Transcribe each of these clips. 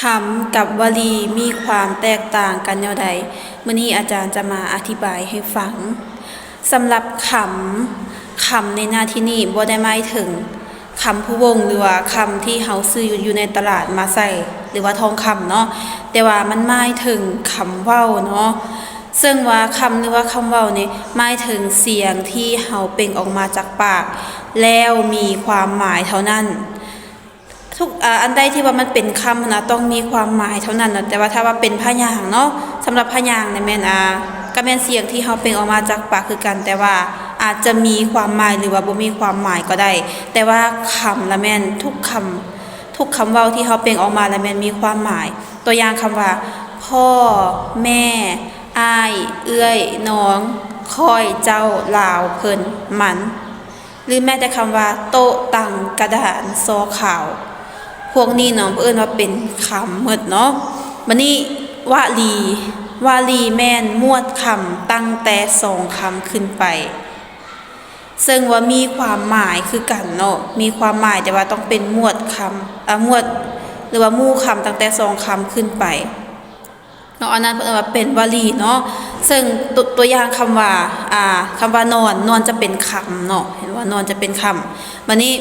ຄຳກັບວະລີມີຄວາມແຕກຕ່າງກັນແນວໃດ? ມື້ນີ້ອາຈານຈະມາອະທິບາຍໃຫ້ຟັງ. ສຳລັບຄຳ, ຄຳໃນໜ້າທີ່ນີ້ບໍ່ໄດ້ໝາຍເຖິງຄຳພູວົງ ຫຼືວ່າຄຳທີ່ເຮົາຊື້ຢູ່ໃນຕະຫຼາດມາໃສ່ ຫຼືວ່າທອງຄຳເນາະ, ແຕ່ວ່າມັນໝາຍເຖິງຄຳເວົ້າເນາະ. ເຊິ່ງວ່າຄຳ ຫຼືວ່າຄຳເວົ້ານີ້ໝາຍເຖິງສຽງທີ່ເຮົາເປັ່ງອອກມາຈາກປາກ ແລ້ວມີຄວາມໝາຍເທົ່ານັ້ນ. ທຸກ ອາ ອັນໃດທີ່ວ່າມັນເປັນຄຳຫັ້ນນະ ຕ້ອງມີຄວາມໝາຍເທົ່ານັ້ນນະ. ແຕ່ວ່າຖ້າວ່າເປັນພະຍາງເນາະ, ສຳລັບພະຍາງນີ້ແມ່ນ ອາ ກໍແມ່ນສຽງທີ່ເຮົາເປັ່ງອອກມາຈາກປາກຄືກັນ, ແຕ່ວ່າອາດຈະມີຄວາມໝາຍ ຫຼືວ່າບໍ່ມີຄວາມໝາຍກໍໄດ້. ແຕ່ວ່າຄຳລະແມ່ນ ທຸກຄຳ, ທຸກຄຳເວົ້າທີ່ເຮົາເປັ່ງອອກມາລະແມ່ນມີຄວາມໝາຍ. ຕົວຢ່າງຄຳວ່າ ພໍ່, ແມ່, ອ້າຍ, ເອື້ອຍ, ນ້ອງ, ຂ້ອຍ, ເຈົ້າ, ລາວ, ເພິ່ນ, ມັນ. ຫຼືແມ້ແຕ່ຄຳວ່າ ໂຕະ, ຕັ່ງ, ກະດານ, ຊໍຂາວ, ພວກນີ້ເນາະ ເພິ່ນເອີ້ນວ່າເປັນຄຳໝົດເນາະ. ບາດນີ້ ວະລີ, ວະລີແມ່ນໝວດຄຳຕັ້ງແຕ່ສອງຄຳຂຶ້ນໄປ, ເຊິ່ງວ່າມີຄວາມໝາຍຄືກັນເນາະ, ມີຄວາມໝາຍ ແຕ່ວ່າຕ້ອງເປັນໝວດຄຳ, ອາ ໝວດ ຫຼືວ່າໝູ່ຄຳຕັ້ງແຕ່ສອງຄຳຂຶ້ນໄປ. ເນາະ, ອັນນັ້ນເພິ່ນເອີ້ນວ່າເປັນວະລີເນາະ. ເຊິ່ງ ຕົວ ຕົວຢ່າງຄຳວ່າ ອາ ຄຳວ່ານອນ, ນອນຈະເປັນຄຳເນາະ, ເຫັນບໍ່? ນອນຈະເປັນຄຳ. ບາດນີ້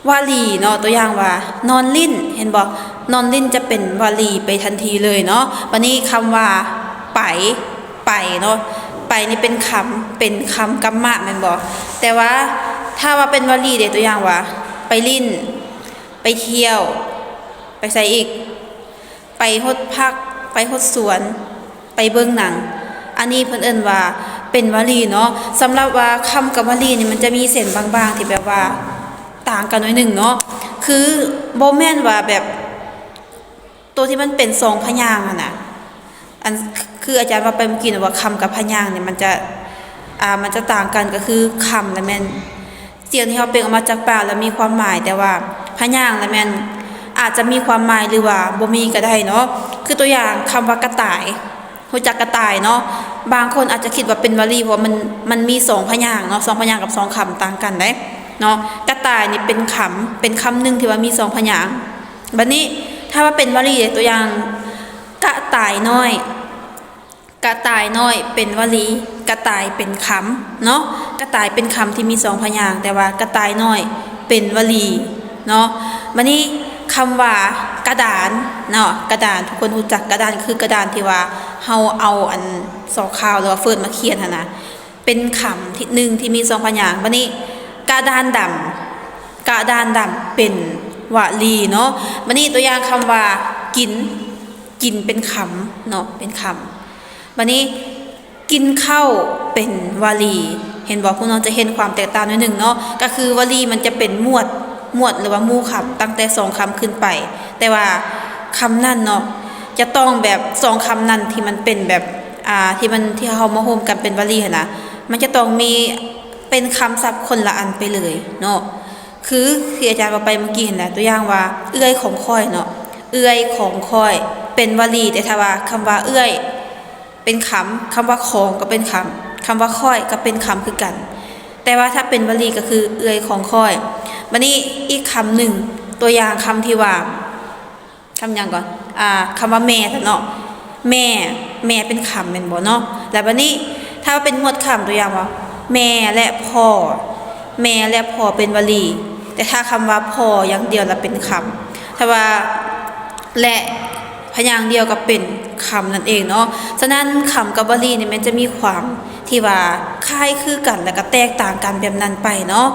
ວະລີເນາະ, ຕົວຢ່າງວ່າ ນອນຫຼິ້ນ, ເຫັນບໍ່? ນອນຫຼິ້ນຈະເປັນວະລີໄປທັນທີເລີຍເນາະ. ບາດນີ້ຄຳວ່າ ໄປ, ໄປເນາະ, ໄປນີ້ເປັນຄຳ, ເປັນຄຳກຳມະແມ່ນບໍ່? ແຕ່ວ່າຖ້າວ່າເປັນວະລີເດ? ຕົວຢ່າງວ່າ ໄປຫຼິ້ນ, ໄປທ່ຽວ, ໄປໃສອີກ? ໄປຫົດຜັກ, ໄປຫົດສວນ, ໄປເບິ່ງໜັງ, ອັນນີ້ເພິ່ນເອີ້ນວ່າເປັນວະລີເນາະ. ສຳລັບວ່າຄຳກັບວະລີນີ້ ມັນຈະມີເສັ້ນບາງໆທີ່ແບບວ່າຕ່າງກັນໜ້ອຍໜຶ່ງເນາະ, ຄືບໍ່ແມ່ນວ່າແບບ ໂຕທີ່ມັນເປັນສອງພະຍາງຫັ້ນນະ, ອັນ ຄືອາຈານເວົ້າໄປເມື່ອກີ້ນະວ່າ ຄຳກັບພະຍາງນີ້ມັນຈະ ອາ ມັນຈະຕ່າງກັນ, ກໍຄືຄຳລະແມ່ນ ສຽງທີ່ເຮົາເປັ່ງອອກມາຈາກປາກລະມີຄວາມໝາຍ, ແຕ່ວ່າພະຍາງລະແມ່ນອາດຈະມີຄວາມໝາຍ ຫຼືວ່າບໍ່ມີກໍໄດ້ເນາະ. ຄືຕົວຢ່າງຄຳວ່າກະຕ່າຍ, ຮູ້ຈັກກະຕ່າຍເນາະ? ບາງຄົນອາດຈະຄິດວ່າເປັນວະລີ ເພາະວ່າມັນ ມັນມີສອງພະຍາງເນາະ, ສອງພະຍາງກັບສອງຄຳຕ່າງກັນເດ້ເນາະ. ກະຕ່າຍນີ້ເປັນຄຳ, ເປັນຄຳໜຶ່ງທີ່ວ່າມີສອງພະຍາງ. ບາດນີ້ ຖ້າວ່າເປັນວະລີເດ້? ຕົວຢ່າງ ກະຕ່າຍນ້ອຍ, ກະຕ່າຍນ້ອຍເປັນວະລີ, ກະຕ່າຍເປັນຄຳເນາະ, ກະຕ່າຍເປັນຄຳທີ່ມີສອງພະຍາງ, ແຕ່ວ່າກະຕ່າຍນ້ອຍເປັນວະລີເນາະ. ບາດນີ້ຄຳວ່າກະດານເນາະ, ກະດານ ທຸກຄົນຮູ້ຈັກກະດານ ຄືກະດານທີ່ວ່າເຮົາເອົາອັນຊໍຂ່າວ ຫຼືວ່າເຟີດມາຂຽນຫັ້ນນະ, ເປັນຄຳທີ່ ໜຶ່ງທີ່ມີສອງພະຍາງ. ບາດນີ້ ກະດານດຳ, ກະດານດຳເປັນວະລີເນາະ. ບາດນີ້ຕົວຢ່າງຄຳວ່າກິນ, ກິນເປັນຄຳເນາະ, ເປັນຄຳ. ບາດນີ້ ກິນເຂົ້າເປັນວະລີ. ເຫັນບໍ່? ພວກນ້ອງຈະເຫັນຄວາມແຕກຕ່າງໜ້ອຍໜຶ່ງເນາະ, ກໍຄືວະລີມັນຈະເປັນໝວດ, ໝວດ ຫຼືວ່າໝູ່ຄຳຕັ້ງແຕ່ສອງຄຳຂຶ້ນໄປ, ແຕ່ວ່າຄຳນັ້ນເນາະ ຈະຕ້ອງແບບ ສອງຄຳນັ້ນທີ່ມັນເປັນແບບ ອາ ທີ່ມັນ ທີ່ເຮົາມາໂຮມກັນເປັນວະລີຫັ້ນນະ, ມັນຈະຕ້ອງມີເປັນຄຳສັບຄົນລະອັນໄປເລີຍເນາະ. ຄື ຄືອາຈານເວົ້າໄປເມື່ອກີ້ຫັ້ນແຫຼະ, ຕົວຢ່າງວ່າ ເອື້ອຍຂອງຂ້ອຍເນາະ, ເອື້ອຍຂອງຂ້ອຍເປັນວະລີ, ແຕ່ຖ້າວ່າຄຳວ່າເອື້ອຍເປັນຄຳ, ຄຳວ່າຂອງກໍເປັນຄຳ, ຄຳວ່າຂ້ອຍກໍເປັນຄຳຄືກັນ, ແຕ່ວ່າຖ້າເປັນວະລີກໍຄືເອື້ອຍຂອງຂ້ອຍ. ບາດນີ້ອີກຄຳໜຶ່ງ, ຕົວຢ່າງຄຳທີ່ວ່າ ຄຳຫຍັງກ່ອນ? ອາ ຄຳວ່າແມ່ຊະເນາະ, ແມ່, ແມ່ເປັນຄຳແມ່ນບໍ່ເນາະ? ແລ້ວບາດນີ້ ຖ້າວ່າເປັນໝວດຄຳ, ຕົວຢ່າງວ່າ ແມ່ແລະພໍ່, ແມ່ແລະພໍ່ເປັນວະລີ, ແຕ່ຖ້າຄຳວ່າພໍ່ຢ່າງດຽວລະເປັນຄຳ, ຖ້າວ່າແລະພະຍາງດຽວກໍເປັນຄຳນັ້ນເອງເນາະ. ສະນັ້ນ ຄຳກັບວະລີນີ້ແມ່ນຈະມີຄວາມທີ່ວ່າຄ້າຍຄືກັນ ແລະກໍແຕກຕ່າງກັນແບບນັ້ນໄປເນາະ.